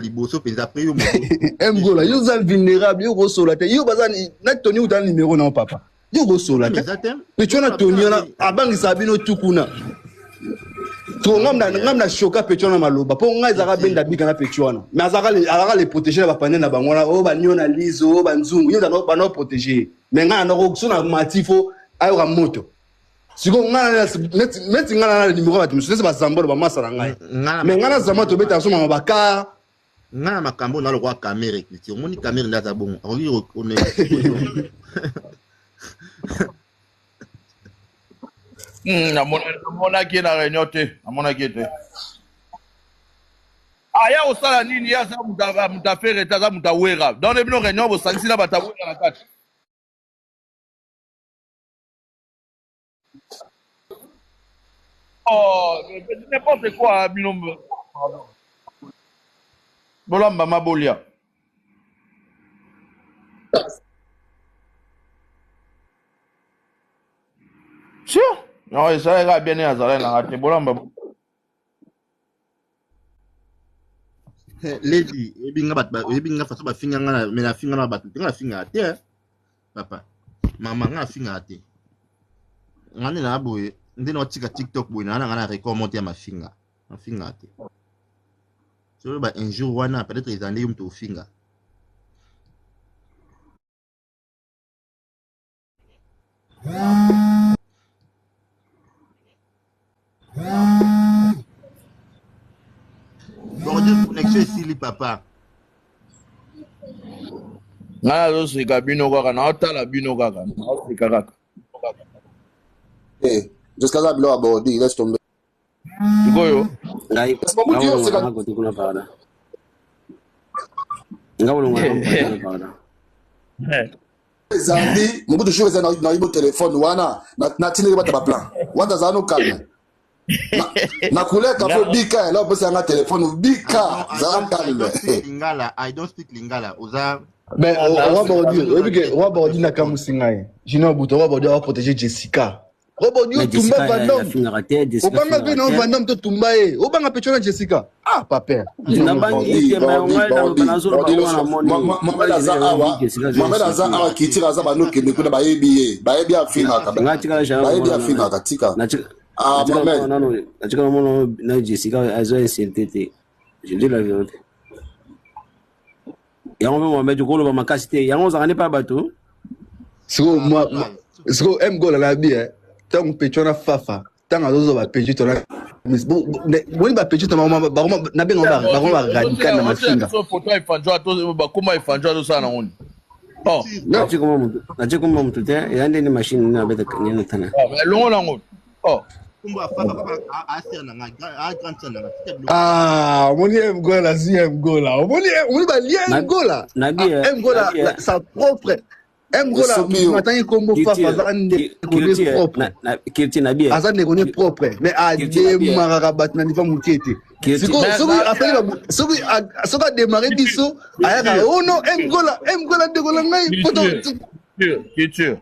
liboso mpenza apres yo mgola yo oza vulnérable, yo kosola te, yo baza na Tony uta numéro na yo papa, yo kosola te. Petit wana Tony wana abangisaka bino tu kuna to ngam na shoka petit wana maloba mpo ngai ezalaka benda bika na petit wana, mais azalaka le protéger na bapane na bango wana oyo banio na lizo oyo banzungu ye bana protéger, mais ngai nanoko so na mati fo ayoka moto. Sikoyo ngai neti ngai na numéro ya bato mosusu neti bazambolo bamasa na ngai, mais ngai na zamba tobetaka so mama bakar. Ngai na makambo na lokwa Kamere culture, omoni Kamere nde aza bongo, akoki. Namonaki ye na réunion te, namonaki ye te. Aya kosala nini? Ye aza moto afere te, aza moto awera. Donc ne bino réunion bosangisi na bato awera na kati. Oh, n'importe quoi, bino bolamba mabolia. Sio non, esalaka bien, azalaki nanga te, bolamba. Lady, oyebi nga bato, oyebi nga façon bafinga nga, mais nafinga na bato te, nga nafingaka te, papa mama, nga nafingaka te. Nga nde naa boye nde naotika TikTok boye, naa na nga na record moko te ya mafinga, nafingaka te. Soki ba un jour wana peut-être eza nde yo moto ofinga. Bordel, connexion esili papa. Ngai nazoseka bino kaka, naotala bino kaka, naoseka kaka. Jusqu'à ça biloko ya bordi, laisse tomber. Sikoyo ngai kote kuna pardon, nga bolongo na pardon. Ezali Mobutu jour eza na yibo telefone wana, natindeli bata baplan wana, azala no calme na couleur kafe bika ela opesa yanga telefone bika, zala calme. Lingala, I don't speak Lingala, oza Mais Roi Bordi, oyebi ke Roi Bordi nakamwisi ngai. Junior Buto, Roi Bordi awa protéger Jessica. Roi Bordi otumba Vandom. Obanga mpe na Vandom totumba ye. Obanga mpe na Jessica. Ah, papa. Mohamed aza awa, Mohamed aza awa, kitira aza banokende kuna, bayebi ye, bayebi afingaka, bayebi afingaka, tika. Ah, Mohamed. Natikala mona na Jessica azo insulte te, je dis la vérité. Yango mpe Mohamed okoloba makasi te, yango ozalaka nde mpa bato. Sikoyo sikoyo M Gola na bi ntango petit wana Fafa, ntango azozwa bapetit wana, boni bapetit nabenga bango baradical na mafinga. Photo efanjo, bakoma efanjo, azosala nango ni. Natie komba motu te, eza ndeni machine nini abeta nini tana. Elongo nango. Ah, omoni M Gola, si M Gola, omoni, omoni balia M Gola, M Gola sa propre M Gola atangi kombo Fafa, aza ndeko ne propre, aza ndeko ne propre, mais ademaraka bato na niveau moke te. Sikoyo soki asali, soki ademare biso, ayaka oh non, M Gola, M Gola ndeko na ngai. Culture,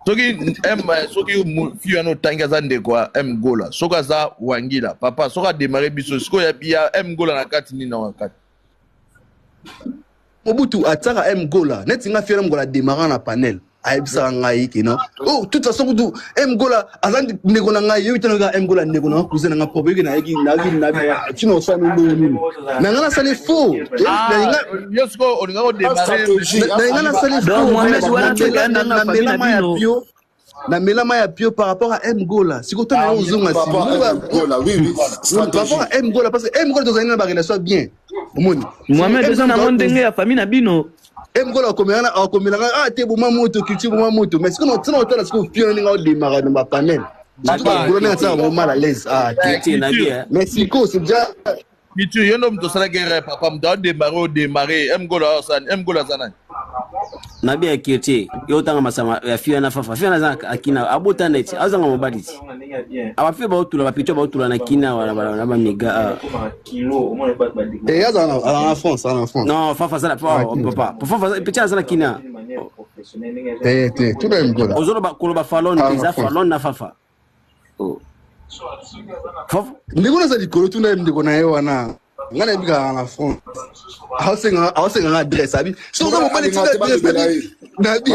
soki M, soki fi wana otangi aza ndeko ya M Gola, soki aza wangila papa, soki ademare biso sikoyo ya M Gola na kati nini na kati. Mobutu atiaka M Gola neti nga fiere Gola ademara na panel, ayebisaka ngai ke non, oh, toute façon kutu M Gola aza ndeko na ngai, yoki tana kaka M Gola ndeko na nga, cousin na nga propre, yoki nayaki nayaki ntina osala ndenge nini na ngai nasali faux. Yo sikoyo olinga kodemare. Na ngai nasali faux, namela mai ya pio, namela mai ya pio par rapport à M Gola. Sikoyo ntango yango ozonga par rapport à M Gola, parce que M Gola tozali na barelation bien, omoni. Mohamed oza nango ndenge ya famille na bino. M Gola akomelanga ah te, boma moto culture, boma moto, mais sikoyo ntina otala sikoyo fio ndenge odemara na bapanel, surtout bagolo ndenge atisaka bango mal à l'aise. Ah te, mais sikoyo c'est déjà Culture, yo ndo moto osalaki erreur papa, moto ademare, odemare M Gola asani, M Gola aza nani? Nabi ya culture, yo otanga masama ya fille wana Fafa, fille wana aza akina, abota neti azanga mobali ti abafe baotula bapetits baotula na kina wana na bamiga. Aza na France, aza na France. Non, Fafa aza papa, Fafa petit aza na kina. Te te, tuna M Gola. Ozoloba koloba Falon, eza Falon na Fafa. Ndeko naza likolo, tuna ye ndeko na ye wana. Nga nayebi kaka na France. Aosenga nga adresse abi. Soki oza mobali tinda adresse nabi. Nabi.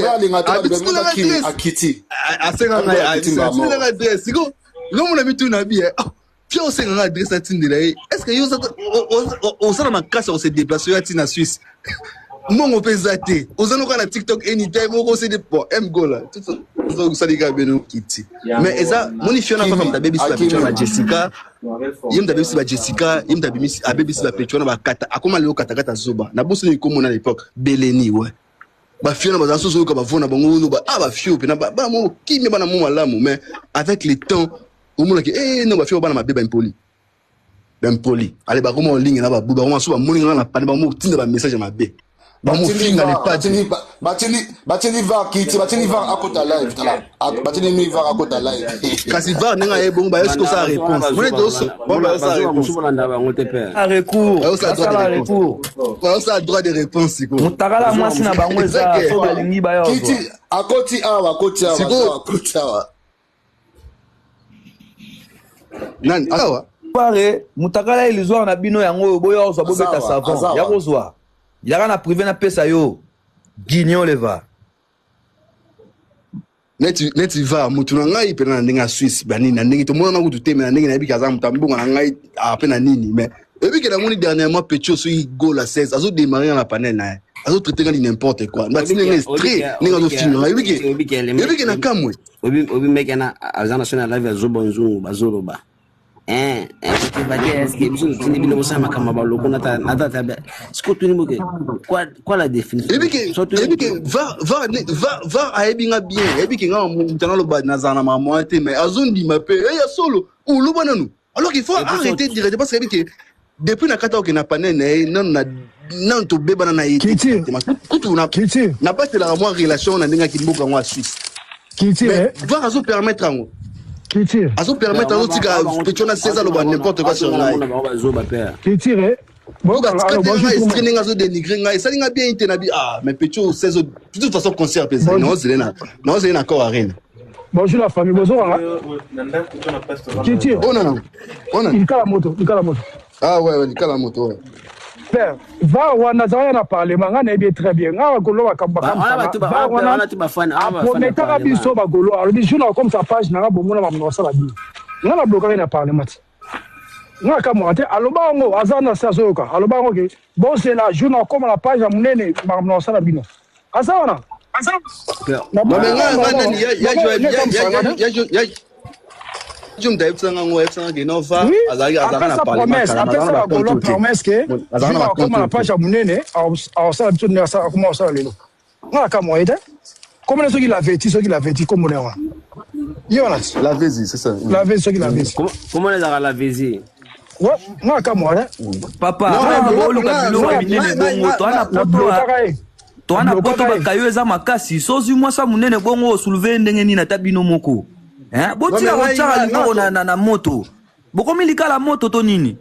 Abi tinda nga adresse. Akiti. Asenga nga atinda nga adresse. Siko ngomona mitu nabi. Fia osenga nga adresse atindela ye. Est-ce que yo osala makasi ya kose déplacer yo atina Suisse? Mbongo mpe eza te. Oza noka na TikTok anytime oko se bon M Gola. Osali kaka bino kiti. Mais eza moni Fiona Fafa moto abebisi ba picha ba Jessica. Ye moto abebisi ba Jessica, ye moto abebisi ba picha wana bakata. Akoma lelo katakata zoba. Na bosani komona na l'époque Beleni ouais. Ba Fiona bazala soso oyoka ba voix na bango oyo ba ah ba fio pena ba ba mo kimia bana mo malamu mais avec le temps omonaki eh non ba fio bana mabe ba impoli. Ba impoli. Ale bakoma olingi na babu bakoma so bamoni nga na pane bango tinda ba message ya mabe. Bamofinga le padre. Batindi VAR kiti, batindi VAR akota live, tala. Batindi mi VAR akota live. Kasi VAR ndenge aye bongo bayosi kosala réponse. Moni toso bayosala réponse. Bolanda bango te père. Recours. Bayosala droit de réponse. Bayosala droit de réponse sikoyo. Mutakala mwasi na bango eza so balingi bayo. Kiti akoti awa, akoti awa, akoti awa. Nani awa? Pare mutakala illusoire na bino yango oyo boya ozwa bobeta savon ya kozwa. Yaka na privé na pesa yo. Guignol eva. Neti neti va mutu na ngai pena na ndenge ya Suisse banini na ndenge tomonana kutu te mais na ndenge nayebi ke aza moto ambongo na ngai ape na nini mais oyebi ke namoni dernièrement Petio soki goal à 16 azo démarrer na panel na ye azo traiter nga n'importe quoi batindi nga extrait ndenge azofinga nga oyebi ke na kamwe. Obi meke na aza na sona live ya zoba nzungu bazoloba. Eh, est-ce biso totindi bino bosala makambo ya baloko na tata sikoyo tuni boke quoi la définition? Eyebi ke VAR ayebi nga bien, ayebi ke nga moto naloba nazala na makambo te mais azondima mpe ya solo oloba nanu alors qu'il faut arrêter direct parce que ayebi ke depuis na kata okende na panel na ye nanu nanu tobebana na ye kutu nabatelaka mwa relation na ndenge akimboka yango ya Suisse. Mais VAR azopermettre yango. Culture. Azo permettre azo tika petit na 16 aloba n'importe quoi sur ngai. Culture. Bon, esprit ndenge azo dénigrer ngai esali ngai bien te na bi ah mais petit 16 de toute façon concert pesa na ozele na na ozele na corps arena. Bonjour la famille, bonjour. Culture. Oh non non. Oh non. Likala moto, likala moto. Ah ouais, ouais, likala moto ouais. Père, va wana azalaka na parlement, nga nayebi très bien. Nga bagolo makambo va wana aprometaka biso bagolo, alobi jour na comme sa page nanga bomona makambo basala bino. Nga na blokaki na parlement ti. Nga kamwaka te, aloba yango aza na se azoyoka, aloba yango ke bozela jour na koma na page ya monene makambo na basala bino. Aza wana. Non mais nga nga nani ya ya ya ya ya je me ayebisanga ngo ayebisanga ke non va azalaki azalaka na parlement apesa bagolo promesse ke jour akoma na page ya monene akosala biso ndenge akoma kosala lelo. Nga na kamwa ye te. Komona soki laveti soki laveti komona wana ye wana ti Lavezi, c'est ça. Lavezi soki lavezi. Comment ezalaka lavezi? Nga na kamwa te. Papa, boluka biloko ya minene bongo toana poto toana poto bakayo eza makasi sozwi mwasi monene bongo osoulever ndenge nini ata bino moko. Botika kotiaka liboko na moto. Bokomi likala moto to nini?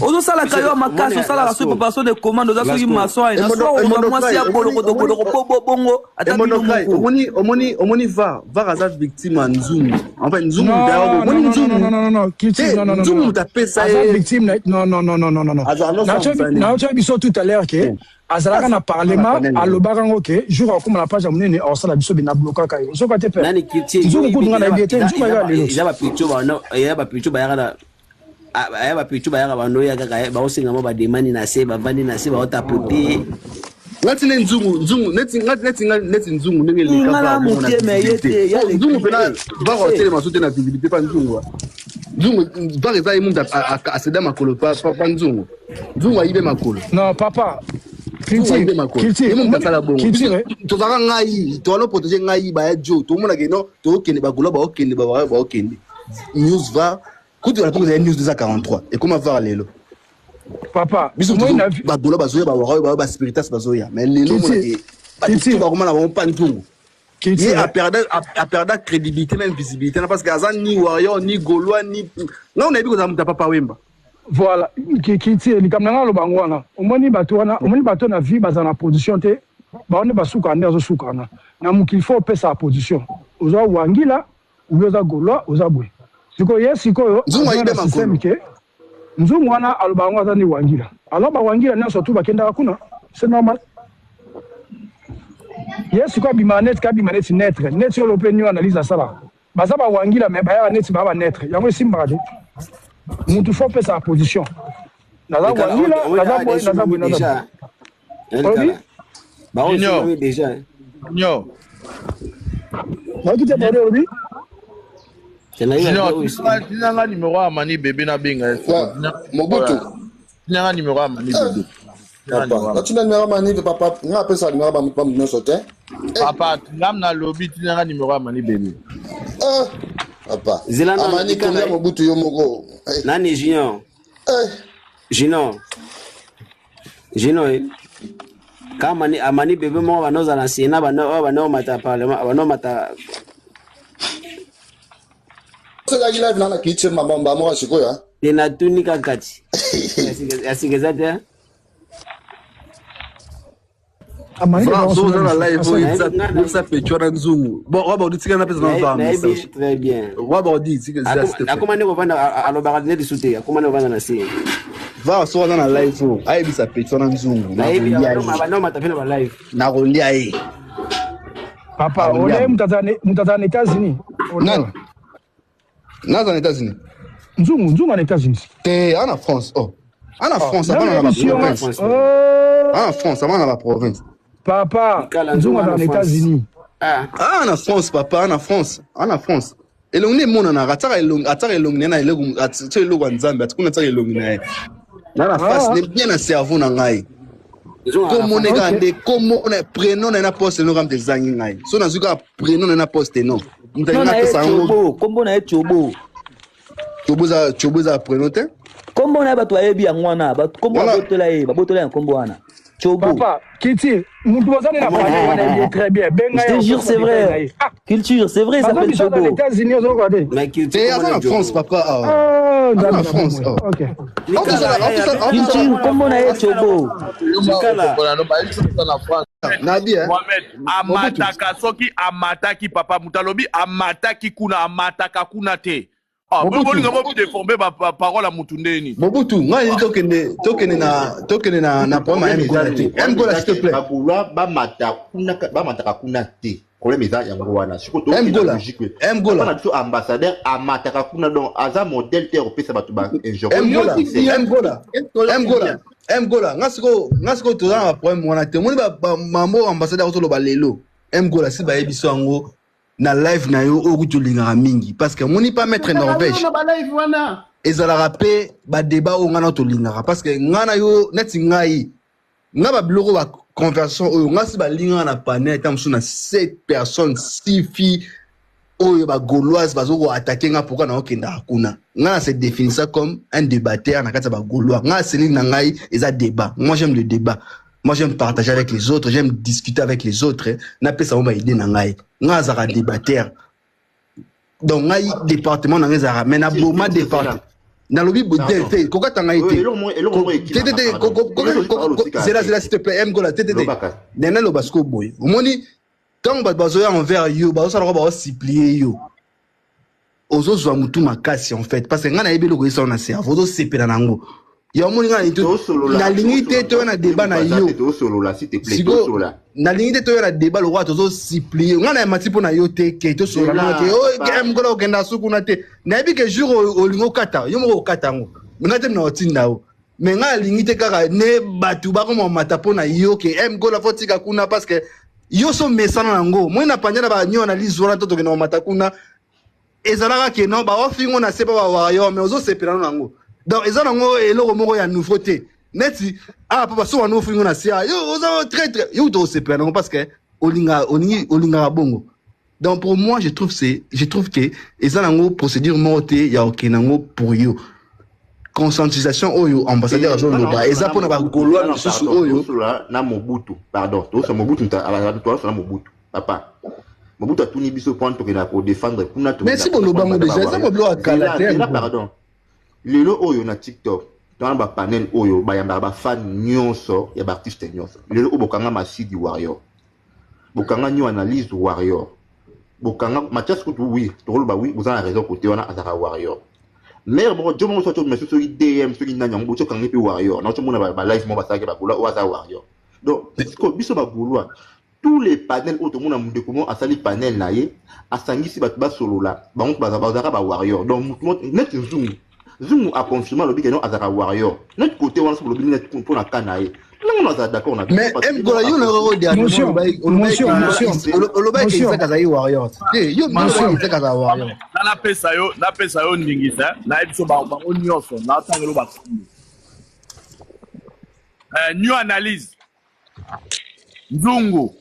Ozosalaka yo makasi, osalaka soki préparation de commande, oza soki maçon na soki mwasi ya bolokotoboloko po bongo ata bino moko. Omoni omoni omoni VAR VAR aza victime ya nzungu. Enfin nzungu d'ailleurs omoni nzungu. Non non non, culture non non non. Nzungu mutapesa ye. Aza victime non non non non non non. Na biso tout à l'heure ke azalaka na parlement alobaka yango ke jour akoma na page ya monene akosala biso bina blokaka ye. Ozoka te père. Nzungu kutu nga nayebi ye te, nzungu ayo lelo. Eza ba picho ba eza ba picho bayaka na aya ba picho bayaka banoya kaka baosenga mwa bademani na se bavandi na se baotapote. Ngati ne nzungu nzungu neti ngati neti neti nzungu ndenge leka ba motema ye te ya nzungu pena va kotelema so te na visibilité pa nzungu nzungu VAR eza ye mutu aseda makolo pa pa nzungu nzungu ayibe makolo. Non papa. Culture culture ye mutu asala bongo tozalaka ngai toalo protéger ngai baya jo tomonaka no tokende bagolo baokende baokende news VAR kutu na tongo news 243 ekoma VAR lelo. Papa, biso bagolo bazoya bawara ba spiritas bazoya mais lelo monake bato bakoma na bango pa nzungu ye aperda crédibilité même visibilité na parce que aza ni warrior ni gaulois ni nga onayebi kozala moto ya Papa Wemba. Voilà, kiti likambo na nga aloba yango wana. Omoni bato wana, omoni bato na vie bazala na position te, bango nde basukaka nde azosukana na mokili. Faut opesa position, oza wangila obi oza gaulois oza boye sikoyo ye sikoyo Nzungu aza ayibe na système makolo. Ke Nzungu wana aloba yango aza nde wangila. Alors ba wangila nyonso tout bakendaka kuna. C'est normal. Ye sikoyo abimaka neti kabima neti neutre. Neti oyo pe new analyse asalaka. Baza ba wangila mais bayaka neti ba ba neutre. Yango esimbaka te. Mutu faut opesaka position. Naza wangila, naza boye, naza boye, naza boye. Olobi? Junior. Junior. Nayoki te pardon olobi? Junior, tina nga numéro ya Mani bébé na benga ye. Mobutu. Tina nga numéro ya Mani bébé. Papa, natina numéro ya Mani papa, nga apesa numéro ya bato nyonso te. Papa, ngam na lobi tina nga numéro ya Mani bébé. Eh, papa. Zela na Amani kolia Mobutu yo moko. Eh. Nani Junior? Eh. Junior. Junior. Eh. Kama ni amani bebe moko banozala na Sénat bano oyo banomata parlement banomata Osalaki live na na kitchen mama mba sikoyo. Hein? Te natuni kaka ti. Ya sika eza te. Oza na live oyo yebisa pecho wana nzungu bon roi baudi tika napesa na va message très bien roi baudi tika akoma nde kovanda alobaka nde lisu te akoma nde kovanda na se va so wana na live oyo ayebisa pecho wana nzungu nayebi mpe na ba live nakolia ye papa olie moto aza na États-Unis. Nani naza na États-Unis? Nzungu, nzungu na États-Unis te, ana France. Oh, ana France, abana na baprovince, ana France, abana na baprovince. Papa, nzungu aza na États-Unis. Ah, na France, papa, na France, ana France. Elongi nde emonanaka, atiaka elongi, atiaka elongi na ye na eloko, atia eloko ya Nzambe kuna, atiaka elongi na ye na face ne bien na cerveau na ngai. Komona kaka nde komona prénom na ye na poste no kaka ezangi ngai. So nazwi kaka prénom na ye na poste no. Moto alingi apesa yango. Kombo na ye Tiobo. Tiobo eza prénom te. Kombo na ye bato bayebi yango wana, kombo babotola ye, babotola ya kombo wana. Tiobo. Papa, Kiti, mutu boza nde na palais wana ye très bien. Benga ye. Je te jure, c'est vrai. Culture, c'est vrai, il s'appelle Tiobo. États-Unis ozokoka te. Mais culture, Eh, aza na France, papa. Ah, aza na France. OK. Culture, kombo na ye Tiobo. Nabi, eh? Mohamed amataka soki amataki papa moto alobi amataki kuna amataka kuna te. Ah, bolinga bo déformer ba parole ya mutu ndeni. Mobutu, ngai tokende tokende na tokende na na problème ya Mgola te. Mgola, s'il te plaît. Bagaulois bamata kuna, bamataka kuna te. Problème eza yango wana. Sikoyo Mgola. Mgola. Na biso ambassadeur amataka kuna, donc aza modèle te kopesa bato ba injure. Mgola. Mgola. Mgola. Mgola, nga sikoyo nga sikoyo toza na ba problème wana te. Omoni ba mambo ambassadeur ozoloba lelo. Mgola si bayebi so yango na live na yo oyo kutu olingaka mingi parce que omoni pas maître Norvège ezalaka mpe badébat oyo ngai na tolingaka parce que ngai na yo neti ngai nga babiloko baconversion oyo ngai si balingaka na panel ta mosusu na 7 personnes, 6 filles oyo bagauloise bazokoattaquer nga. Pourquoi naokendaka kuna? Ngai na se définissa comme un débatteur na kati ya bagaulois. Ngai aselili na ngai eza débat. Moi, j'aime le débat. Moi, j'aime partager avec les autres, j'aime discuter avec les autres. Napesa bango baidée na ngai. Ngai azalaka débatteur, donc ngai département na ngai ezalaka, mais naboma département nalobi te, kokata ngai te te te. Zela, zela, s'il te plaît, Mgola. Te te te, nene aloba sikoyo boye. Omoni ntango bato bazoya envers yo, bazosalaka, baosupplier yo, ozozwa motu makasi en fait, parce que ngai nayebi eloko esala na cerveau, ozosepela nango. Ya omoni ngai nalingi te toya na débat na yo sikoyo, nalingi te toya na débat lokola tozosupplier. Ngai nayamati mpo na yo te ke tosolola ke mokolo okenda su kuna te. Nayebi ke jour olingi okata yo moko, okata yango, ngai te na otinda yo. Mais ngai alingi te kaka ne bato bakoma mata mpo na yo ke Mgola faut tika kuna, parce que yo so mesana nango. Moi na panja na banyo analyse wana to tokenda komata kuna, ezalaka ke non, baofingo na se mpo bawaka yo, mais ozosepela no nango. Donc eza nango eloko moko ya nouveau te neti ah mpo baso wana ofingo na se, yo oza traître, yo kuta osepela nango parce que olinga olingi olingaka bongo. Donc pour moi, je trouve c'est je trouve que eza nango procédure moko te ya okende nango pour yo. Conscientisation oyo ambassadeur azoloba eza mpona bagaulois misusu oyo. Na Mobutu, pardon, tozosa Mobutu, tozosa na Mobutu. Papa Mobutu atuni biso mpo tokenda kodéfendre kuna. Mais si bolobango déjà, eza mobilo ya kala te. Pardon, lelo oyo na TikTok twana bapanel oyo bayambaka bafan nyonso ya baartiste nyonso. Lelo oyo bokanga Masidi warrior, bokanga new analyse warrior, bokanga Mathias kutu. Oui, tokoloba oui, boza na raison kote wana, azalaka warrior. Mare moko jo moko soki meso soki DM soki nani yango botie okangi mpe warrior na omona ba live moko basalaki ba Gaulois oyo aza warrior. Donc sikoyo biso ba Gaulois, tous les panels oyo tomona, ndeko moko asali panel na ye, asangisi bato basolola, bango bazalaka ba warrior. Donc mutu moko neti Nzungu, Nzungu aconfirme, alobi ke non, azalaka warrior. Neti côté wana soki bolobi neti mpona ka na ye, ndenge nazala d'accord na Mais M Gola, yo na dernièrement olobaki Isaac azali warrior te. Yo Isaac azala warrior. Na napesa yo ndingisa, nayebi biso bango nyonso, natangelo bakombo new analyse, Nzungu,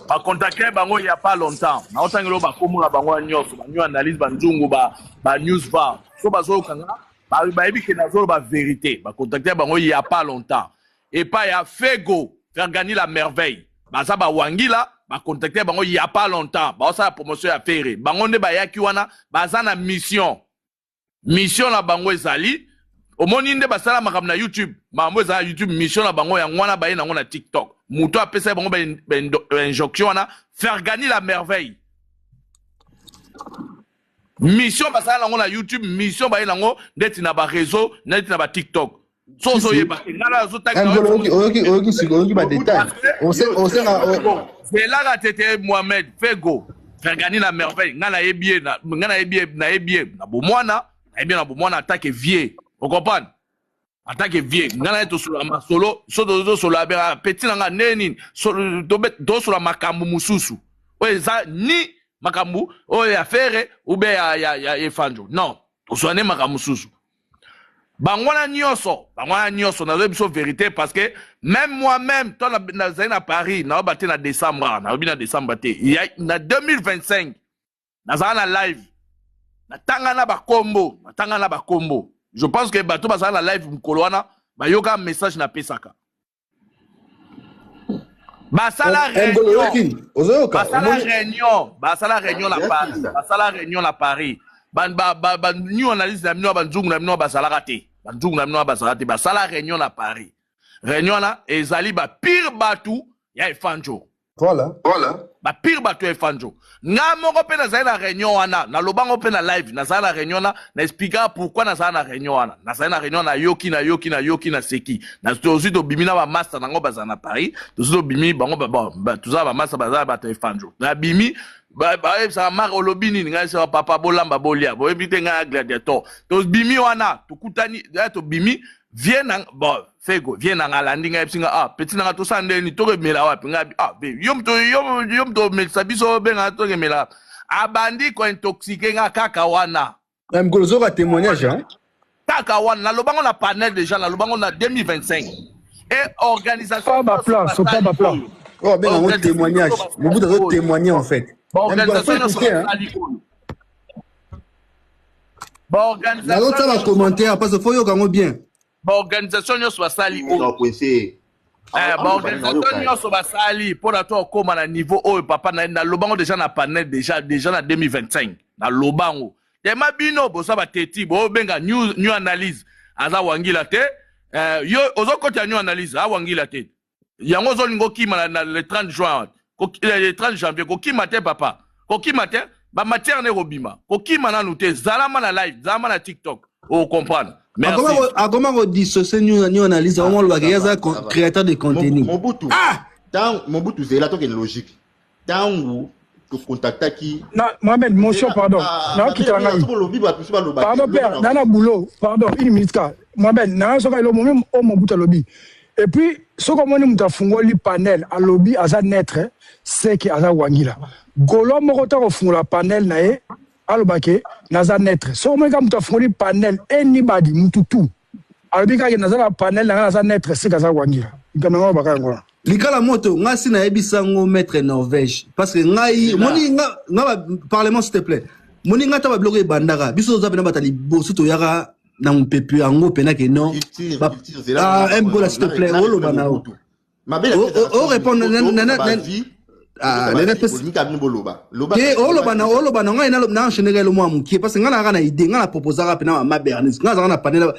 bacontacte bango il y a pas longtemps. Naotangelo bakombo na bango ya nyonso, banew analyse, banzungu, ba news var so bazoyokanga, bayebi ke nazoloba vérité. Bacontacte bango il y a pas longtemps epai ya Fego Fergani la merveille, baza bawangila. Bacontacte bango il y a pas longtemps, baosala promotion ya Ferre. Bango nde bayaki wana, baza na mission. Mission na bango ezali, omoni nde basala makambo na YouTube, makambo eza na YouTube. Mission na bango yango wana, baye nango na TikTok. Moto apesaki bango bainjonction wana, Fergani la merveille. Mission basala nango na YouTube, mission baye nango ndeti na baréseau, neti na baTikTok. So ozoyeba te, ngai Oyoki sikoyo, oyoki badetail, osenga. Zelaka tete, Mohamed Fego Fergani la merveille, ngai nayebi ye, ngai nayebi ye, nayebi ye na bomwana, nayebi ye na bomwana atake vie, ocomprendre, atake vie. Ngai na ye tosolola masolo, so tosolola petit na ngai nde nini, tosolola makambo mosusu oyo eza ni makambo oyo ya Ferre ube ya Efanjo. Non, tosolola nde makambo mosusu. Bango wana nyonso, bango wana nyonso, nazoyebi biso vérité, parce que même moi-même to nazali na Paris, nayoba te na décembre, nayobi na décembre te, na 2025 nazala na live, natanga na bakombo, natanga na bakombo. Je pense que bato bazala na live mokolo wana bayoka message napesaka. Basala réunion, basala réunion, basala réunion na Paris, basala réunion na Paris. Ba new analyse na bino, banzungu na bino bazalaka te, banzungu na bino bazalaka te. Basala réunion na Paris. Réunion wana ezali bapire bato ya Efanjo. Voilà. Bapire bato ya Efanjo. Nga moko mpe nazali na réunion wana, nalobango mpe na live. Nazali na réunion wana, na expliquaka pourquoi nazali na réunion wana. Nazali na réunion, nayoki, nayoki, nayoki, naseki. Tozwi, tobimi na bamaster nango, bazala na Paris. Tozwi, tobimi bango, bon, toza bamaster, bazala bato ya Efanjo. Nabimi, bayebisaka Mark: "Olobi nini?" Ngai saka: "Papa, bolamba, bolia, boyebi te, ngai ya gladiator." Tobimi wana, tokutani, tobimi vie na bon Fego, vie na nga alandi ngai, yebisi nga: "Ah, petit na nga, tosala ndeni? Tokemela wapi?" Ngai: "Ah, yo moto, yo moto omelisa biso, obenga tokemela." Abandi kointoxiquer nga kaka wana. Mokolo ozoka témoignage, hein? Kaka wana nalobango na panel déjà, nalobango na 2025 et organisation. Pas baplan, so pas baplan. Oyo abenga yango témoignage, Mobutu azo témoigner en fait. Baorganisation nyonso basali oyo, baorganisation Nazotala commentaire parce que faut yoka yango bien. Baorganisation nyonso basali oyo, baorganisation nyonso basali mpona to okóma na niveau oyo, papa, nalobango déjà na panel déjà na 2025. Nalobango tema, bino boza bateti, bobenga new analyse aza wangila te. Yo ozokota new analyse awangila te, yango ozolinga okima na le 30 juin, le 30 janvier. Kokima te, papa, kokima te. Bamatière ne kobima, kokima nanu te. Zalama na live, zalama na TikTok, ocomprendre. Merci. Akoma kodissocier new analyse, akoma olobaka ye aza créateur de contenu. Mobutu, ah! Tango Mobutu, zela, tokende logique. Ntango tokontaktaki Na Mohamed, motion, pardon, naokitela ngai. Pardon père, na boulot, pardon, une minute ka Mohamed. Nanga soki elo momi o Mobutu alobi, et puis soki omoni moto afungoli panel, alobi aza neutre, seke aza wangila. Golo moko ta kofungola panel na ye, alobake naza neutre. Soki omoni kaka moto afungoli panel, anybody, mutu tu alobi kaka naza na panel na ngai, naza neutre, seke aza wangila. Likambo yango baka yango wana. Likala moto, ngai si nayebisa yango maître Norvège, parce que ngai moni nga parlement, s'il te plaît, moni ngai ta babiloko ebandaka, biso toza mpena bata liboso, toyaka na mopepe yango mpena ke non. Mgola, s'il te plaît, oloba na yo, orépondre te. Oloba na ngai na enchaîneka elo mwa mokie, parce que ngai nayaka na idée, ngai na proposaka mpe na mama Bernice. Ngai azalaka na panel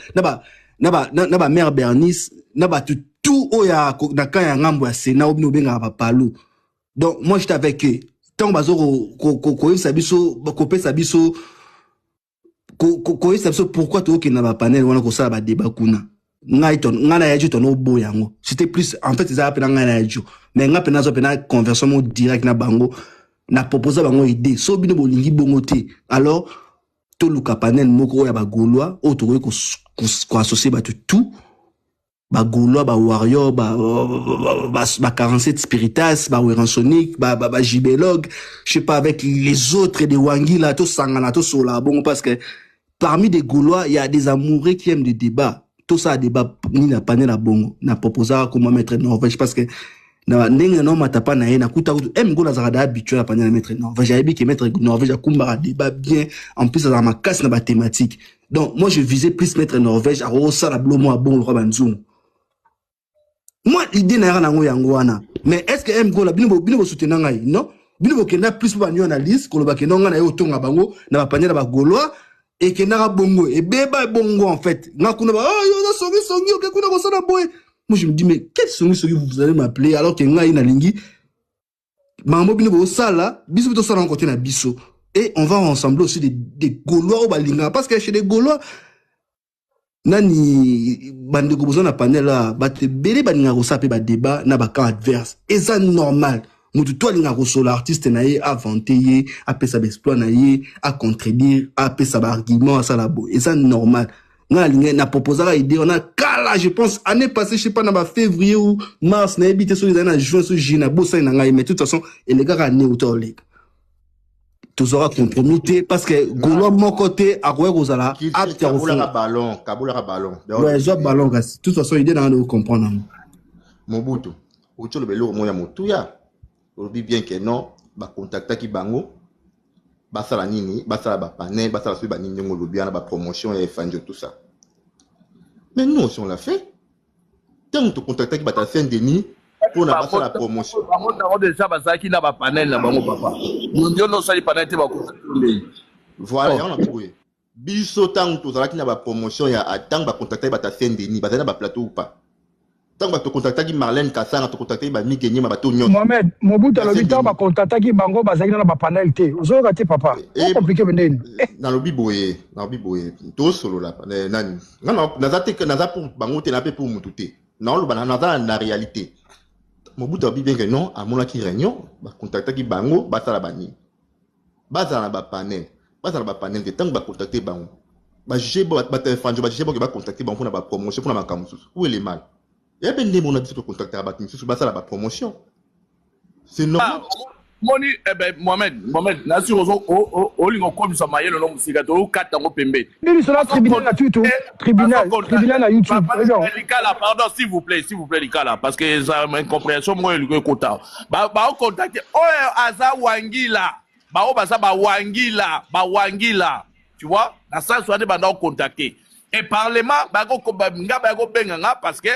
na bamare Bernice, na bato tout oyo na kan ya ngambo ya Sénat, oyo bino obengaka bapalu. Donc moi, j'étais avec eux ntango bazo koyebisa biso, kopesa biso. Koyebisa biso pourquoi tokokende na bapanel wana kosala badébat kuna. Ngai to ngai na yajo tono oboya yango. C'était plus, en fait, ezala mpe na ngai na yajo, mais ngai mpe nazwa mpe na conversion moko direct na bango. Na proposa bango idée: so bino bolingi bongo te, alors toluka panel moko oyo ya bagaulois, oyo tokoki koassocier bato tout, bagaulois, bawarrior, ba, ba, ba 47 spiritas, baweransonic, bagibelog, je sais pas, avec les autres des wangila, tosangana, tosola bongo, parce que parmi des Gaulois, il y a des amoureux qui aiment des débats. Tout ça débat ni na panel na bongo. Na proposaka comment Maître Norvège, parce que na ndenge na omata pa na ye, nakuta kutu M Gola azalaka da habitué na panel na Maître Norvège. Ayebi ke Maître Norvège akumbaka débat bien, en plus azalaka makasi na bathématique. Donc moi, je visais plus Maître Norvège, akokosala bilo mwa bongo lokwa banzungu. Moi, idée na yaka nango yango wana. Mais est ce que M Gola, bino bosoutenir ngai? Non, bino bokenda plus mpo banio analyse koloba ke non, ngai na ye otonga bango na bapanel na bagaulois. Ekendaka bongo, ebeba bongo. En fait, nga kuna ba oh, yo oza songi songi, oke kuna kosala boye. Moi, je me dis: mais quel songi songi vous allez m'appeler, alors que ngai nalingi makambo bino bosala, biso mpe tosala yango kote na biso, et on va ensemble aussi des Gaulois oyo balingaka, parce que chez les Gaulois, nani, bandeko boza na panel awa, bato ebele balingaka kosala mpe badébat na bacamp adverse. Eza normal. Motu to alingaka kosola artiste na ye, avante ye, apesa baexploit na ye, acontredire, apesa baargument, asala boye, eza normal. Nga nalingi na proposaka idée wana kala, je pense année passée, je sais pas, na bafévrier ou mars, nayebi te soki ezali na juin, so juillet, nabosani na ngai. Mais de toute façon, elekaka année outa oleka, tozwaka compromis te, parce que Gaulois moko te akoki kozala apte ya kofunga ballon, kabolaka ballon. Ouais, zwa ballon. Kasi de toute façon, idée na nga nde ocomprendre yango. Mobutu, outi oloba eloko moko ya motuya. Olobi bien ke non, bacontactaki bango basala nini, basala bapanel, basala soki banini, ndenge olobi wana, bapromotion ya Efanjo, tout ça. Mais nous aussi, on l'a fait. Ntango tocontactaki bato ya Saint Denis mpona basala promotion. Bango nango déjà bazalaki na bapanel na bango. Papa, yo nde osali panel te, bacontacte ndeni? Voilà, yango na boye. Biso, ntango tozalaki na bapromotion ya, ntango bacontactaki bato ya Saint Denis, bazali na baplateau ou pas? Ntango bato tocontactaki Marlène Kasanga, tocontactaki bamige Nyema, bato nyonso. Mohamed Mobutu alobi ntango bacontactaki bango, bazalaki na bapanel te. Ozoyoka te, papa, ocompliquer ndeni? Nalobi boye, tosolola nani. Nga naza te, naza pour bango te, na mpe pour mutu te. Naoloba, naza na réalité. Mobutu alobi bien ke non, amonaki réunion, bacontactaki bango basala banini, bazala na bapanel, bazala na bapanel te. Ntango bacontacte bango, bajuge bato Efanjo, bajuge boke bacontacte bango mpona bapromotion, mpona makambo mosusu. Où est le mal? Ebe nde mona biso tocontactaka bato misusu basala bapromotion, c'est normal. Moni, eh ben, Mohamed, nasi ozo olinga okomisa mayele no mosika te, okata yango pembeni. Biso na tribunal na tutu, tribunal na YouTube. Likala, pardon, s'il vous plaît, s'il vous plaît, likala, parce que eza incompréhension moko elingi ekota. Baocontacte oyo aza wangila, bao baza bawangila, bawangila, tu vois, na sens wana banda ocontacte. Et parlement nga baya kobenga nga, parce que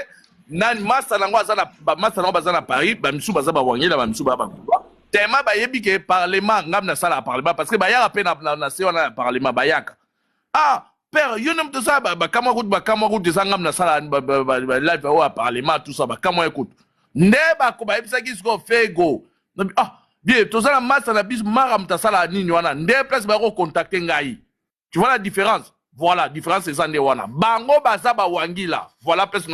nani, masa nango aza na masa nango, baza na Paris, bamisusu baza bawangela, bamisusu baya bagaulois. Tellement bayebi ke parlement, ngam nasala parlement, parce que bayaka mpe na se wana ya parlement, bayaka: ah père, yo nde moto osala. Bakamwa kutu, bakamwa kutu, eza ngam nasala live oyo ya parlement, tout ça. Bakamwa ye kutu nde bako bayebisaki sikoyo Fego: ah bien, toza na masa na biso, mara moto asala nini wana, nde place baya kocontacte ngai. Tu vois la différence? Voilà, différence eza nde wana. Bango baza bawangila. Voilà place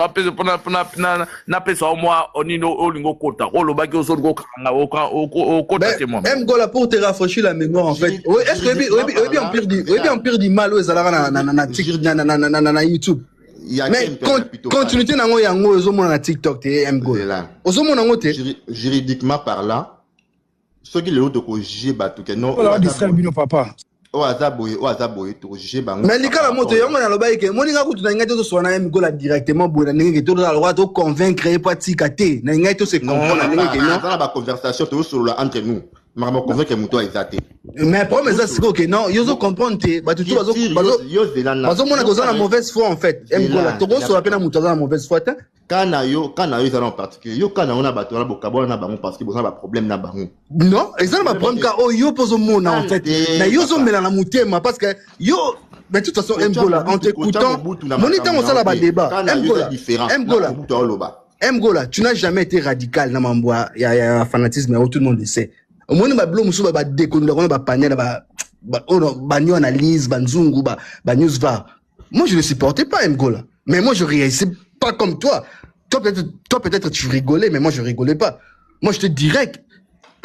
napesa o mwa nini olingi okota, olobaki ozolingi okanga okota te mwa. M Gola, pour te rafraîchir la mémoire, en fait, est-ce que oyebi Empire du Mal oyo ezalaka na YouTube? Mais continuité nango, yango ozomona na TikTok te. M Gola, ozomona yango te. Juridiquement parlant, soki lelo tokojuge bato ke non, distraire bino, papa. Oyo aza boye, oyo aza boye, tokojuge bango. Mais likala moto yango nalobaki ke moninga kutu na ngai te, tosola na ye Mikola directement boye na ndenge ke tozala lokola toconvaincre ye po atika te. Na ngai tose comprendre na ndenge ke non. Aza na baconversation, tozosolola entre nous. Makambo convaincre moto eza te. Mais problème eza sikoyo ke non, yo ozocomprendre te. Bato tu bazomona koza na mauvaise foi. En fait, Mkola, tokosola mpe na moto aza na mauvaise foi te. Ka na yo eza na en particulier, yo ka na yo na bato wana, bokabwana na bango parce que boza na baproblème na bango. Non, eza na baproblème ka oyo yo mpo ozomona. En fait, na yo ozomela na motema, parce que yo, mais de toute façon, Mgola, en t'écoutant, moni ntango osala badébat, Mgola, Mgola, Mgola, tu n'as jamais été radical na mambo ya fanatisme. Tout le monde le sait. Omoni babilo mosusu badekonela kuna, bapanel ba Oyo banio analyse, banzungu, ba news var. Moi, je ne supportais pas Mgola. Mais moi, je réagissais pas comme toi. Toi, peut-être, tu rigolais, mais moi, je rigolais pas. Moi, j'étais direct.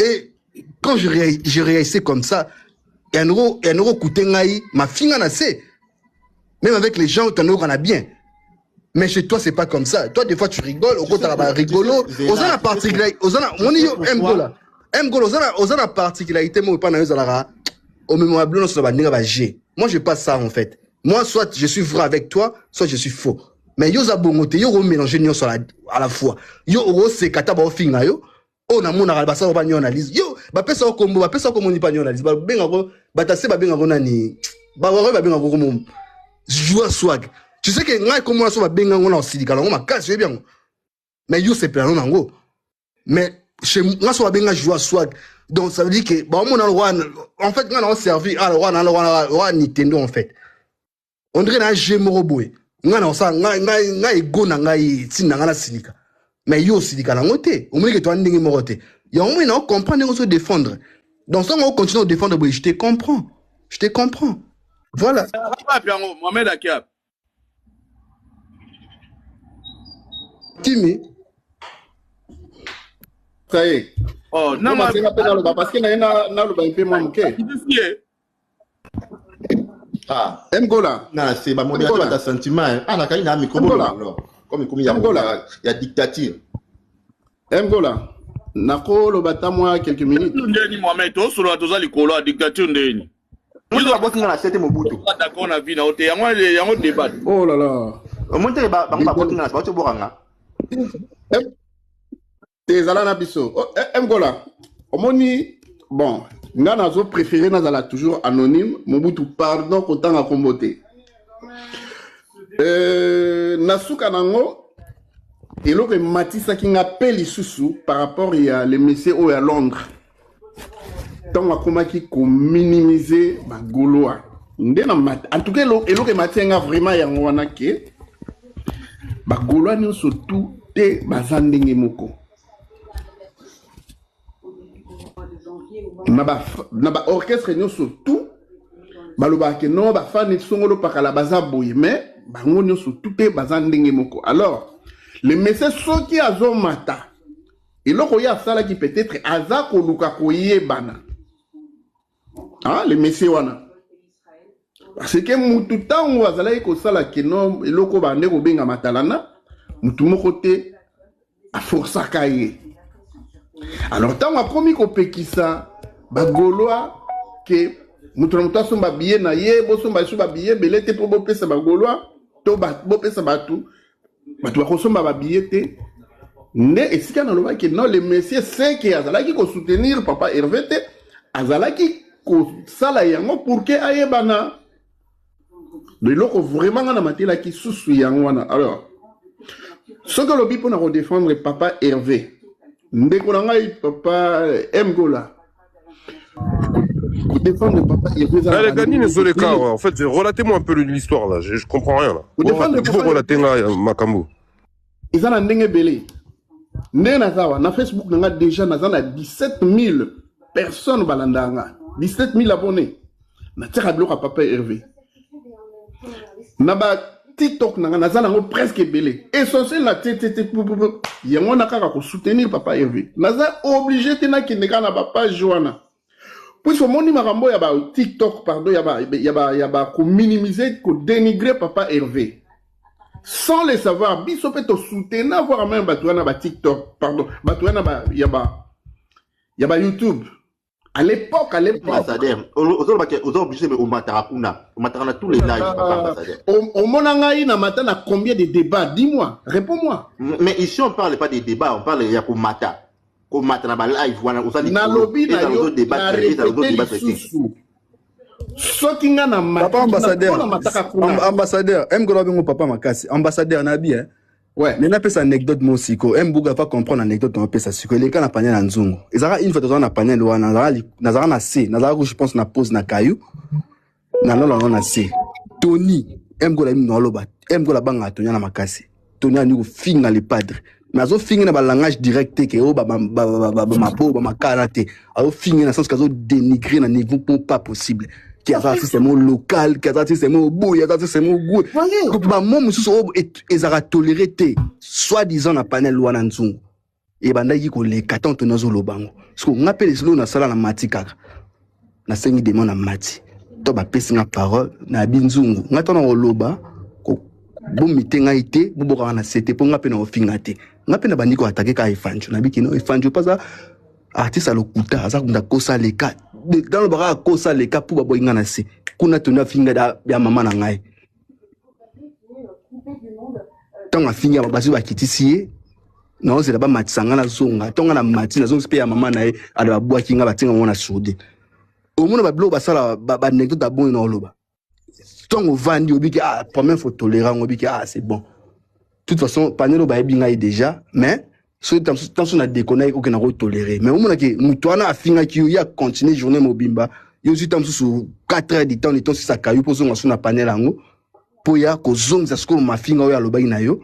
Et quand je réagissais comme ça, et un euro coûtait ngai, ma finga na se. Même avec les gens, tu en as bien. Mais chez toi, c'est pas comme ça. Toi, des fois, tu rigoles, au contraire, bah, rigolo. Oza na particularité, oza na, moni yo, Mgola. Mgola, oza na particularité, moi, pas na yo, zalaka, au même moment, sur ba ndinga ba G. Moi, je pas ça, en fait. Moi, soit je suis vrai avec toi, soit je suis faux. Mais yo za bongo te, yo ro mélanger nyonso à la fois. Yo ro sekata ba ofinga yo. Oyo namonaka basala ba nyo analyse. Yo, bapesa yo kombo, bapesa yo kombo ni pa nyo analyse. Babengako, batase babengako nani? Ba babengako kombo joueur swag. Tu sais que ngai kombo na so babenga ngo na osilika nango makasi, oyebi yango. Mais yo sepela no nango. Mais chez nga so babenga joueur swag. Donc ça veut dire que ba omona le roi, en fait nga na servi ah le roi na le roi roi Nintendo en fait. On dirait na jeu moko boye. Nga na osala nga nga nga ego na ngai ntina nga na silika. Mais yo osilika nango te. Omoni ke toa ndenge moko te. Yango moi na comprendre ndenge ozo défendre. Donc songo continue à défendre boye, je te comprends. Je te comprends. Voilà. Wapi yango Mohamed Akiab? Kimi. Ça y est. Oh, non, ma mpe naloba parce que naye naloba mpe mwa moke. Ah. Mgola. Non, c'est ba modérateur ta sentiment. Ah, na kali na micro alors. Comme comme il y a Mgola. Il y a dictature. Mgola. Nakoloba ata mwa quelques minutes. Ndeni Mohamed, tosolola, toza likolo ya dictature ndeni. Moto baboki nga na sete Mobutu. D'accord na vie na yo te, yango yango débat. Oh là là. Omoni te bango baboki nga na bauti obokanga. Te, ezala na biso. Oh, Mgola, omoni, bon, nga nazo préféré nazala toujours anonyme. Mobutu, pardon, kotanga kombo te. Na suka nango, eloko ematisaki nga mpe lisusu par rapport ya le monsieur oyo ya Londres, ntango akomaki kominimiser bagaulois nde na en tout cas eloko emati nga vraiment yango wana ke bagaulois nyonso tu te baza ndenge moko na baorchestre nyonso tu. Balobaka ke non, bafani songolo pakala baza boye, mais bango nyonso tu te baza ndenge moko. Alors le monsieur, soki azomata eloko oyo asalaki, peut-être aza koluka koyebana. Ah, le monsieur wana, parce que mutu ntango azalaki kosala keno eloko bande kobenga matalana, mutu moko te aforsaka ye. Alors ntango akomi kopekisa bagaulois ke moto na moto asomba billet na ye, bosomba lisusu babillet ebele te mpo bopesa bagaulois to bopesa bato, bato bakosomba babillet te, nde esika nalobaki non, le monsieur seke azalaki kosoutenir papa Hervé te, azalaki kosala yango pour ke ayebana. Eloko vraiment nga na matelaki susu yango wana. Alors soki olobi mpona kodéfendre papa Hervé, ndeko na ngai papa Mgola, kodéfendre papa Hervé eza na Allez, Gani, Zoleka, ouais. En fait, relatez-moi un peu l'histoire là, je comprends rien là. Kodéfendre Il faut papa relater là, Makambo. Eza na ndenge ebele. Ndenge naza awa na Facebook na nga, déjà naza na 17 000 personnes balandaka nga, 17 000 abonnés. Natiaka biloko ya papa Hervé na ba TikTok na nga, naza nango presque ebele. Essentiel na te te te yango wana kaka kosoutenir papa Hervé. Naza obligé te nakende kaka na bapage wana, puisque omoni makambo ya ba TikTok, pardon, ya ba kominimiser, kodénigrer papa Hervé sans le savoir. Biso mpe tosoutenir, voire même bato wana ba TikTok, pardon, bato wana ya ba YouTube à l'époque, à l'époque. Ambassadeur, ozolobaki oza obligé, mais omataka kuna, omataka na tous les lives, papa ambassadeur. Omona ngai na mata na combien de débats? Dis-moi, réponds-moi. Mais ici on parle pas des débats, on parle ya komata, komata na balive wana oza. Nalobi na yo, na répété lisusu, soki nga na papa ambassadeur mataka kuna. Ambassadeur M Gola, bengo papa makasi ambassadeur na bi, hein. Ouais. Mais napesa anecdote mo siko, Mbuga va comprendre anecdote napesa siko. Eleka na panel ya nzungu, ezalaka une fois tozalaka na panel wana, nazalaka na se, nazalaka, je pense, na pose na kayu nalola na se. Tony Mgola, mi naoloba Mgola abangaka Tony na makasi. Tony ani kofinga le padre. Mais azofingi na balangage direct te ke oyo bamabo bamakala te. Azofingi na sens ke azodénigre na niveau po pas possible, ke aza artiste mo local, ke aza artiste mo boye, aza artiste mo gue. Bamo mosusu oyo ezalaka toléré te, soit disant na panel wana. Nzungu ebandaki koleka ntango toni azoloba yango. Siko nga mpe lesilo nasala na mati kaka, nasengi demande na mati to bapesi nga parole na binzungu. Nga ntango na koloba, bomite ngai te, bobokaka na se te, mpo nga mpe na kofinga te. Nga mpe na bandi koatake kaka Efanjo. Nabiki no Efanjo mpo aza artiste alokuta, aza kunda kosa leka nalobaka kaka kosa leka mpo baboyi nga na se kuna. Toni afinga ya mama na ngai. Ntango afingi ya basi, bakitisi ye. Naozela bamatisa nga, nazonga. Ntongo nga na mati, nazongisi mpe ya mama na ye. Ala babwaki nga, batinga ngo na sourde. Omona babiloko basala, baanecdote abongi na oloba. Ntango ovandi, obiki ah, première fois tolérant, obiki ah, c'est bon. De toute façon panel oyo bayebi ngai déjà, mais soki ntanso na déconne, okenda kotolérer. Mais omonaki moto wana afingaki yo, ye acontinue journée mobimba. Yo ozwi ta mosusu 4 heures du temps, le temps osisaka yo mpo ozonga so na panel yango mpo ya kozongisa sikoyo mafinga oyo alobaki na yo.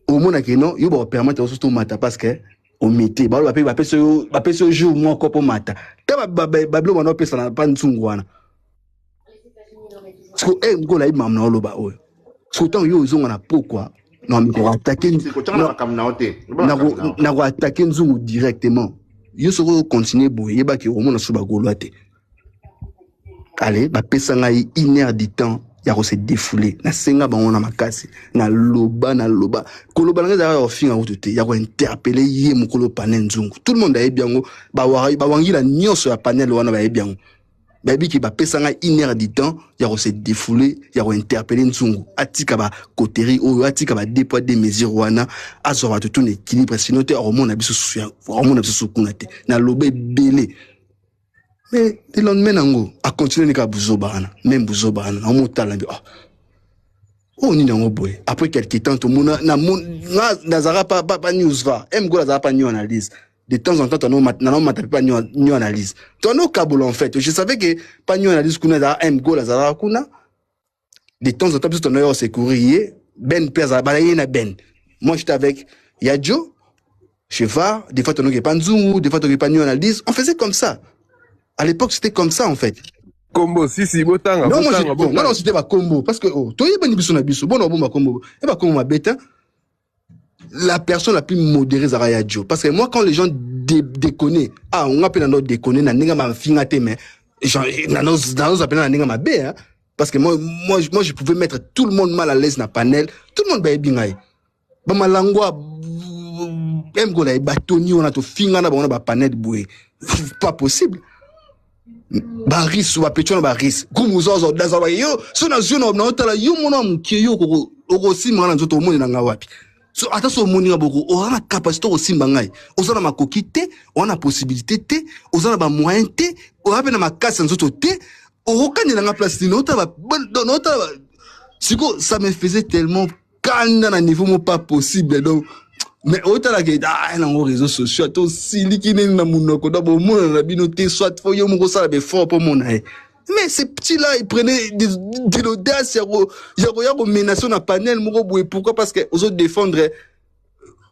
Omonaki no yo bakopermettre oso tomata parce que omite baloba mpe bapesi yo jour moko mpo mata te. Babiloko bana opesa na pa nzungu wana siko e ngola ye mamu na oloba oyo. Siko ntango yo ozonga na pokwa na koatake nzungu directement, yo soki okontinue boye, yebaki okomona so bagolwa te. Ale bapesa ngai une heure du temps ya kose défouler. Nasenga bango na makasi, naloba, naloba. Koloba na ngai ezalaka ya kofinga kutu te, ya kointerpeller ye mokolo panel nzungu. Tout le monde ayebi yango, bawangila nyonso ya panel wana bayebi yango. Bayebi ke bapesa ngai une heure du temps ya kose défouler, ya kointerpeller nzungu, atika bacoterie oyo, atika ba deux poids deux mesures wana, azwa bato to na équilibre, sinon te akomona biso susu, akomona biso susu kuna te. Naloba ebele, mais le lendemain nango acontinue nika buzoba wana, même buzoba wana. Naomotala mbi, oh, oyo nini yango boye? Après quelque temps tomona nga nazalaka pa, pa, pa news va mgo, nazalaka pa new analyse. De temps en temps nanomata mpe pa new analyse, toanokabola. En fait, je savais que pa new analyse kuna ezalaka mgo, azalaka kuna. De temps en temps biso tonoya secourir ye. Ben mpe azala, bala ye na Ben. Moi, j'étais avec Yajo Chevar. Des fois tonoki pa nzungu, des fois tonoki pa new analyse. On faisait comme ça à l'époque, c'était comme ça en fait. Kombo si si botanga. Non, moi, bon, nga na cité bakombo parce que oh, toyebani biso na biso. Bona obomba kombo e bakombo mabe te. La personne la plus modérée ezalaka ya Joe, parce que moi, quand les gens déconnaient, ah, nga mpe nando déconner na ndenge mafinga te, mais nazoza mpe na ndenge mabe, hein? Parce que moi, je pouvais mettre tout le monde mal à l'aise na panel. Tout le monde bayebi ngai, bamalangwa mgola batoni wana, tofinga na bango na bapanel boye, pas possible. Barise bapeti wana, barise gumuzozo yo so nazwi na otala yo mona ya mokie, yo okosimba nga na nzoto, omoni na nga wapi? So ata so omoni nga boko, oza na capacité okosimba ngai? Oza na makoki te, oza na possibilité te, oza na bamoyen te, oza mpe na makasi ya nzoto te. Okokandela nga place nini? Otala siko, ça me faisait tellement kanda na niveau mo pas possible. Donc, mais otalaka ah, nango réseaux sociaux, ata osiliki nini na monoko, donc bomonana na bino te, soit fo yo moko osala baeffort mpo mona ye. Mais ces petits là, ils prenaient de l'audace ya koya komenacer na panel moko boye. Pourquoi? Parce que ozo défendre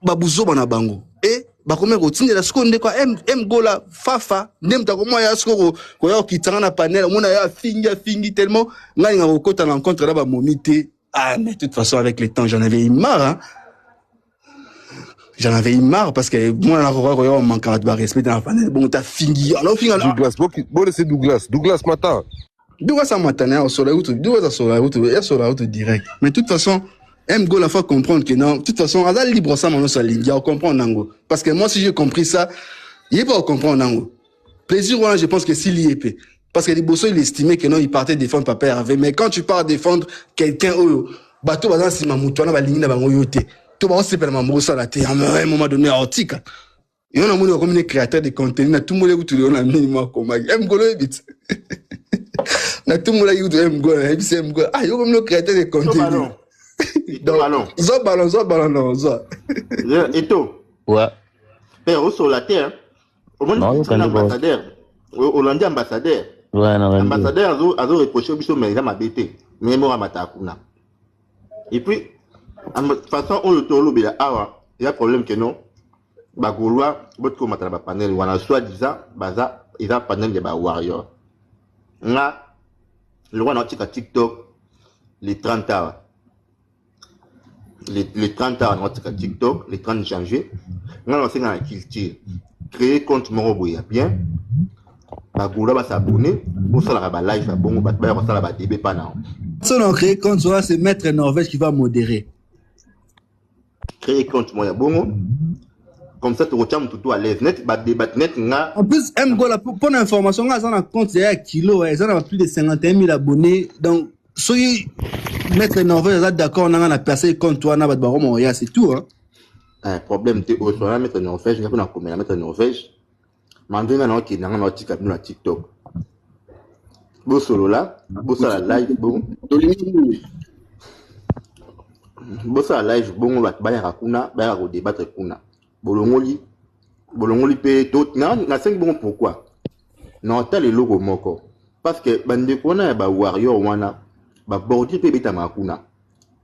babuzoba na bango e bakomi kotindela sikoyo ndeko ya M Gola Fafa nde moto akomwa ya sikoyo koya kokitanga na panel. Omona ye afingi, afingi tellement ngai ninga kokota na rencontre na bamomi te. Ah, mais de toute façon, avec le temps, j'en avais eu marre, hein. J'en avais eu marre parce que moi, na koka koya manque de respect dans la panel. Bon, t'as fini. Alors, fini. Douglas, bon, c'est Douglas. Douglas Mata. Douglas Mata, na sola utu. Douglas sola utu, ya sola utu direct. Mais de toute façon, M Go la faut comprendre que non, de toute façon, aza libre ça maintenant sa ligne, ya comprendre nango. Parce que moi, si j'ai compris ça, il pas comprendre nango. Plaisir wana, je pense que s'il y est parce que liboso il estimait que non, il partait défendre papa Hervé. Mais quand tu pars défendre quelqu'un oyo bato baza nsima moto wana, balingi na bango yo te, to baosepela mambo osala te, à un moment donné aotika yo. Namoni bakomi ne créateur de contenu. Natumboli kutu lelo na mini mwa akomaki mgolo oyebi ti natumbolaki kutu mgolo, nayebisi mgolo: ah, yo komi no créateur de contenu. Donc zwa ballon, zwa ballon, non, zwa. Eto. Ouais. Père, osola te, hein. Omoni ambassadeur, olandi ambassadeur. Ouais, ambassadeur azo reproche biso, mais eza mabe te, mais moko amataka kuna. Et puis façon oyo tolobela awa. Eza problème que non ba Gaulois boti komata na ba panel wana soit disant baza eza panel ya ba warrior. Nga lokola naotika TikTok le 30 awa le 30 awa naotika TikTok le 30 janvier, nga naosenga na culture créer compte moko boye ya bien, ba Gaulois basabone, bosalaka ba live ya bongo, bato baya kosala ba débats pa na Si on crée compte, c'est Maître Norvège qui va modérer. Créer compte moko ya bongo, comme ça tokotia motu to à l'aise net badébat net nga. En plus, M Gola, pour l'information, nga aza na compte ya kilo, eza na plus de 51 000 abonnés. Donc, soki Maître Norvège aza d'accord nanga na percer compte wana, bato bakoma oya, c'est tout, hein. Eh, problème te, oyo sona Maître Norvège, nga mpe nakomela Maître Norvège manve. Nga naokende, nga naotika bino na TikTok, bosolola, bosala live bongo. Tolingi nini? Bosala live bongo, bato bayaka kuna, bayaka kodébattre kuna. Bolongoli, bolongoli mpe nasengi bongo. Pourquoi na otala eloko moko? Parce que bandeko wana ya bawarrior wana, babordure mpe ebetamaka kuna,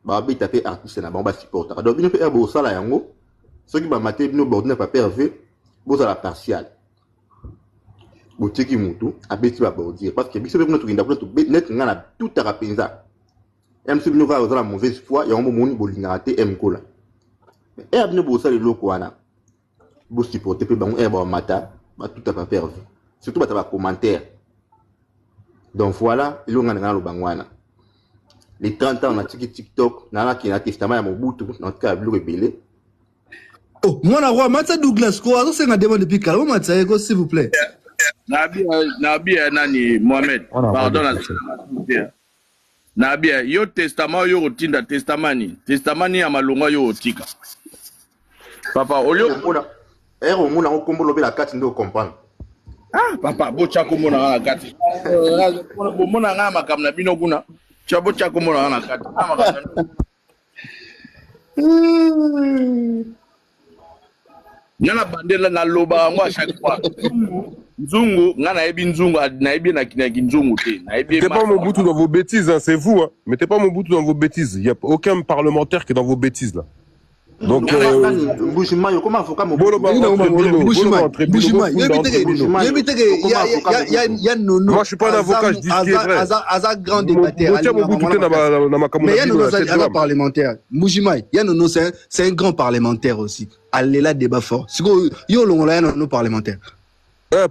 babeta mpe artiste na bango basupportaka. Donc bino mpe ere bosala yango, soki bamate bino bordure na paper v, bozala partial, botiki mutu abeti babordure, parce que biso mpe kuna tokenda kuna net nga na tutaka mpenza mc. Bino kaka oza na mauvaise foi, yango bomoni bolingaka te mkola ere bino bosala eloko wana, bosupporte mpe bango ere bamata batuta paper v, surtout bato ya bacommentaire. Donc voilà, eloko nga na naloba ngo wana, les 30 ans natiki TikTok, nalaki na testament ya Mobutu, natika biloko ebele. Oh, mwana roi, matisa Douglas ko, azosenga demande depuis kala, bomatisa ye ko, s'il vous plaît. Nabia nani, Mohamed, pardon, nabia yo testament oyo kotinda, testament nini? Testament nini ya malonga yo otika, papa, olio? Ere omona yango, kombo lobela kati nde ocomprendre. Ah papa, botya kombo na nga na kati, bomona nga makambo na bino kuna. Tya, botya kombo na nga na kati. Nga na bandela, naloba yango à chaque fois, nzungu nga nayebi, nzungu nayebi na kinzungu te, nayebi. Mettez pas Mobutu dans vos bêtises, hein, c'est vous. Hein. Mettez pas Mobutu dans vos bêtises. Il n'y a aucun parlementaire qui est dans vos bêtises là. Donc, Mbujimayi, comment avocat? Moi, je suis pas un avocat, je dis ce qui est vrai. Aza grand débatteur. Mais ya Nono aza parlementaire. Mbujimayi, ya Nono, c'est un grand parlementaire aussi. Alela débat fort. Sikoyo yo olongola ya Nono parlementaire.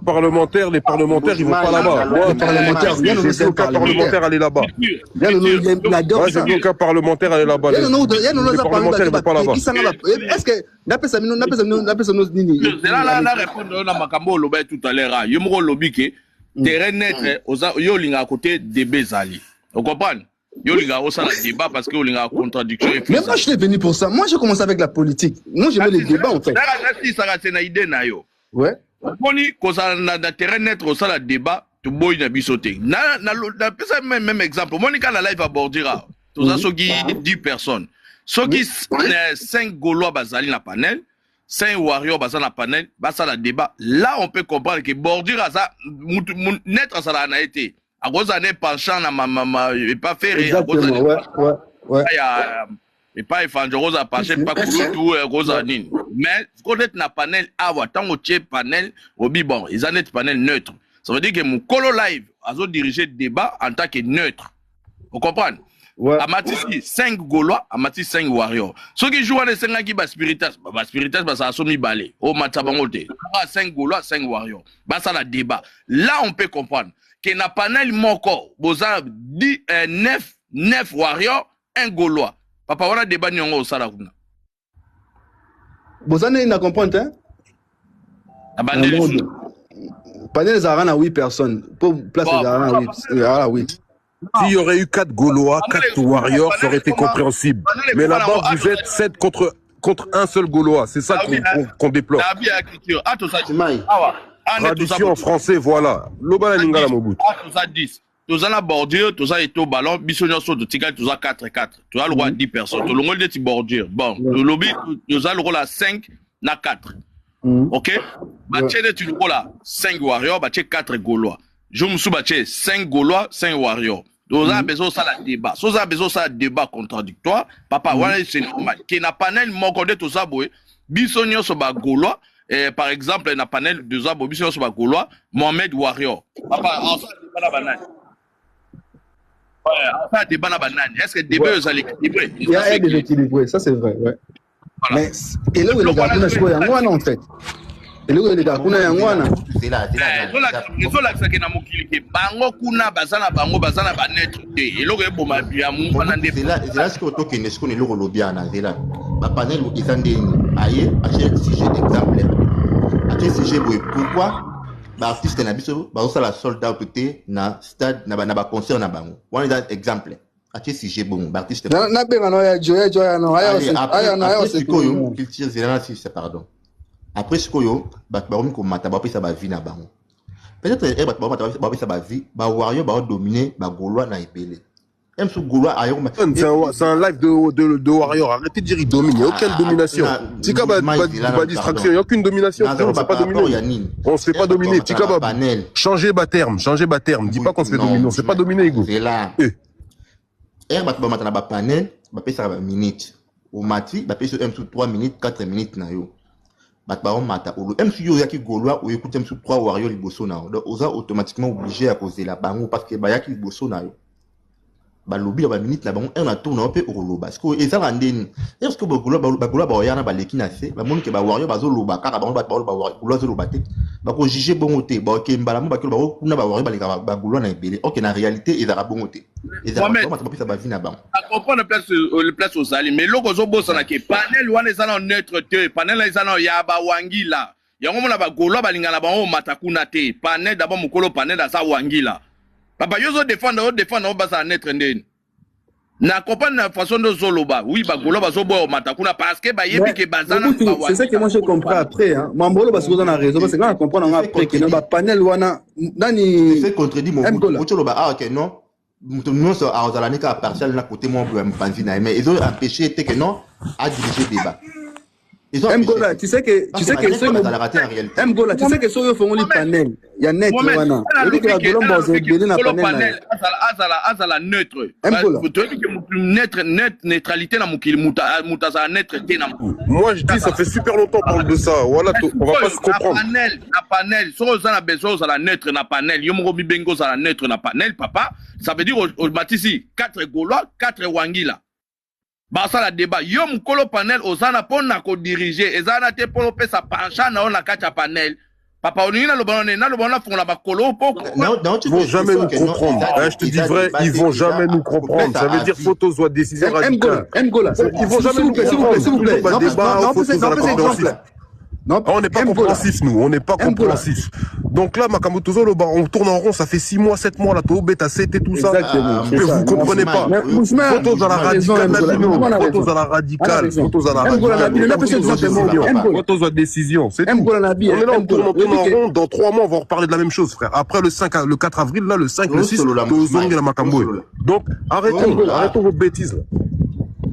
Parlementaire, les parlementaires, ils vont pas là-bas. Moi, les parlementaires, j'ai vu aucun parlementaire aller là-bas. Moi, j'ai vu aucun parlementaire aller là-bas. Les parlementaires, ils vont pas là-bas. Est-ce que napesa bino, napesa bino, napesa bino nini? Zela la na répondre na makambo oloba tout à l'heure. Yo moko olobi ke terrain neutre oza, yo olingaka côté débat ezali. Ocomprendre? Yo olingaka osala débat parce que olingaka contradiction. Mais moi, je suis venu pour ça. Moi, j'ai commencé avec la politique. Moi, j'aimais les débats, en fait. Nasisaka te na idée na yo. Ouais. Omoni, kozala na terrain neutre, osala débat, toboyi na biso te. Napesa même exemple, omoni kaka na live abordira, toza soki 10 personnes, soki 5 Gaulois bazali na panel, 5 warrior baza na panel, basala débat, là on peut comprendre que bordure aza mutu neutre, azalaka na ye te, akozala ne penchant na epa Ferre. Exactement, ouais. Ya epa Efanje, okozala penché epa kulutu, okozala nini. Mais ko neti na panel awa, ntango otie panel, obi bon, eza neti panel neutre, ça veut dire que mokolo live azodirige débat en tant que neutre, ocomprendre? Ouais. Amatisi 5 Gaulois, amatisi 5 warrior. Soki jour wana esengaki baspiritas, baspiritas basala so mibale, omatisa bango te. 5 Gaulois, 5 warrior basala débat, là on peut comprendre que na panel moko boza 10, 9, 9 warrior, 1 Gaulois. Papa, wana débat niongo osala kuna? Boza nini na comprendre te? Na bandeli lisusu. Panel ezalaka na 8 personnes po place ezalaka na 8, ezalaka na 8. S'il y aurait eu 4 Gaulois, 4 Warriors, ça aurait été compréhensible. Mais là-bas, vous êtes 7 contre un seul Gaulois. C'est ça qu'on déplore. Nabi ya culture a toza Mai. awa a nde toza. Traduction en français, voilà. Loba na lingala, Mobutu. A toza 10, toza na bordure, toza eto ballon, biso nyonso totikali toza 4 4, toza lokola 10 personnes. Tolongoli neti bordure, bon, tolobi toza lokola 5 na 4. Ok, batie neti lokola 5 warrior, batie 4 Gaulois. Jour mosusu batie 5 Gaulois, 5 warrior. Toza besoin osala débat, so oza besoin osala débat contradictoire, papa, wana c'est normal ke na panel moko nde toza boye. Biso nyonso ba Gaulois, eh, par exemple na panel de Zabo, biso nyonso ba Gaulois, Mohamed Warrior. Papa, ensemble débat na banani. Ouais, ensemble débat na banani. Est-ce que débat ouais. ezali équilibré? Il y a des équilibrés, ça c'est vrai, ouais. Voilà. Mais eloko elekaka kuna sikoyo yango wana en fait. Eloko elekaka kuna yango wana. Ezolakisa ke na mokili ke bango kuna baza na bango baza na banetre te, eloko eboma ya wana nde. Zela sikoyo tokende sikoyo na eloko olobi wana. Zela bapanel eza ndeni aye atie sujet exemple, atie sujet boye: pourquoi baartiste na biso bazosala sold out te na stade, na baconcert na bango? Wana eza exemple, atie sujet bongo, baartiste. Nabenga no ya jo ya jo ya no aya no aya. Sikoyo culture, zela na sisa, pardon. Après sikoyo bato bakomi komata, bapesa baavis na bango. Peut-être bato bakomata, bapesa baavis, bawarrior baodomine bagaulois na ebele. Mosusu gaulois ayokoma. C'est un live de Warrior. Arrêtez de dire il domine. Il n'y a aucune domination. Tika ba, ba, ba distraction. Il n'y a aucune domination. Frère. On ne se fait pas dominer. On ne se fait pas dominer. Tika ba, changer ba terme. Changer ba terme. Dis pas qu'on se fait dominer. On ne se fait pas dominer, Hugo. C'est là. Eh. Bato bamata na bapanel, bapesaka baminute. Omati, bapesi yo mosusu 3 minutes, 4 minutes na yo. Bato baomata olo mosusu, yo oyaki gaulois, oyekuti mosusu 3 warrior liboso na yo. Donc oza automatiquement obligé ya kozela bango parce que bayaki liboso na yo, balobi na baminute na bango. Un na tour na yo mpe okoloba. Sikoyo ezalaka ndeni? Est ce que bagaulois baoya na baleki na se, bamoni ke bawarrior bazoloba kaka bango, bato baoloba, gaulois azoloba te, bakojuge bongo te? Baoke mbala mo bakoloba bango kuna bawarrior baleka bagaulois na ebele. Ok, na réalité ezalaka bongo te, ezalaka bapesa baavis na bango. Comprendre place ozali, mais eloko ozobosana ke panel wana eza na neutre te. Panel eza na ya bawangila yango mona bagaulois balingana bango omata kuna te. Panel d'abord, mokolo panel aza wangila. Papa, yo ozodefendre, odefendre oyo bazala neutre ndeni? Na comprendre na façon nde ozoloba. Oui, bagaulois bazoboya omata kuna parce que bayebi ke baza na. C'est ça que moi j'ai compris après, hein. Mambolo, parce que oza na raison, parce que nga na comprendre nga après ke na bapanel wana nani. C'est contredit mon otoloba. Ah ok, non, moto nyonso azala ni kaka partial na côté moko ya mopanzi na ye, mais ezo empêcher te que non adirige débat. Mgola, tu sais que soki Mgola, tu sais que soki ofongoli panel ya net wana, oyebi ke bagaulois baza ebele na panel na ye. Azala neutre, toyebi ke motu neutre, neutralité na mokili, moto azala neutre te na. Moi je dis, ça fait super longtemps qu'on parle de ça. Voilà, on va pas se comprendre. Panel, na panel, soki oza na besoin ozala neutre na panel, yo moko mibengi ozala neutre na panel, papa, ça veut dire omatisi 4 gaulois, 4 wangila, basala débat. Yo mokolo panel oza na mpo na kodirige, eza na te mpo opesa penchant na yo na kati ya panel. Papa, olingi naloba nini? Naloba nafongola makolo mpo. Ils vont jamais nous comprendre. Hein, je te dis vrai, ils vont jamais nous comprendre. Ça veut dire faut soit décision radicale. Mgola, ils vont jamais nous comprendre. S'il vous plaît. Débat, faut exemple. Non, on n'est pas compréhensif, nous. On n'est pas compréhensif. Donc là, makambo tozoloba, on tourne en rond, ça fait 6 mois, 7 mois, là, bêta, 7 et tout ça. Exactement. Que vous comprenez pas. Photos à la radicale, photos à la radicale, photos à la radicale. Photos à décision, c'est tout. On est là, on tourne en rond. Dans 3 mois, on va reparler de la même chose, frère. Après le 5, le 4 avril, là, le 5, le 6, tozongi la makambo. Donc, arrêtons, arrêtons vos bêtises, là.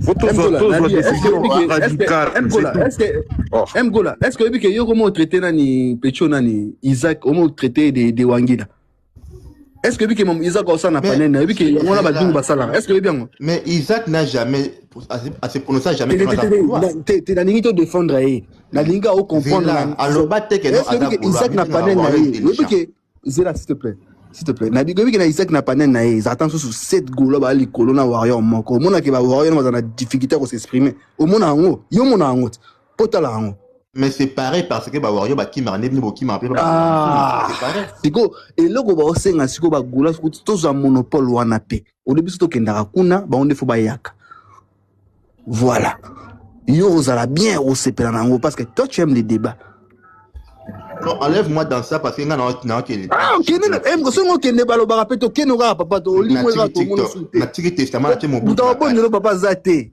Faut tous la décision radicale. Mgola, est-ce que oyebi ke yo komo traité nani pecho nani Isaac omo traité de Wangila? Est-ce que oyebi ke Isaac osala na panel na oyebi ke yango wana badungu basalaka? Est-ce que oyebi yango? Mais Isaac n'a jamais à se prononcer jamais. Te, nalingi to défendre ye, nalingi ao comprendre. Aloba te ke. Isaac na panel na ye, oyebi ke, zela, s'il te plaît, s'il te plaît, nayebi ke na Isaac na panel na ye ezalaka mosusu 7 gaulois baya likolo na warrior moko. Omonake bawarrior baza na difficulté ya kos'exprimer. Omona yango, yo omona yango te mpo tala yango. Mais c'est pareil parce que bawarrior bakimaka nde bino bokimaka mpe. Sikoyo eloko baosenga sikoyo bagaulois, tozwa monopole wana mpe olobi biso tokendaka kuna, bango nde fo bayaka. Voilà, yo ozala bien, osepela na yango parce que toi tu aimes les débats. Non, enlève-moi dans ça parce que nga na okende. Ah, okende na soki okende balobaka mpe tokende kaka, papa, to olimwe kaka tomona su te. Natiki testament na te. Moto abondelo, papa, aza te.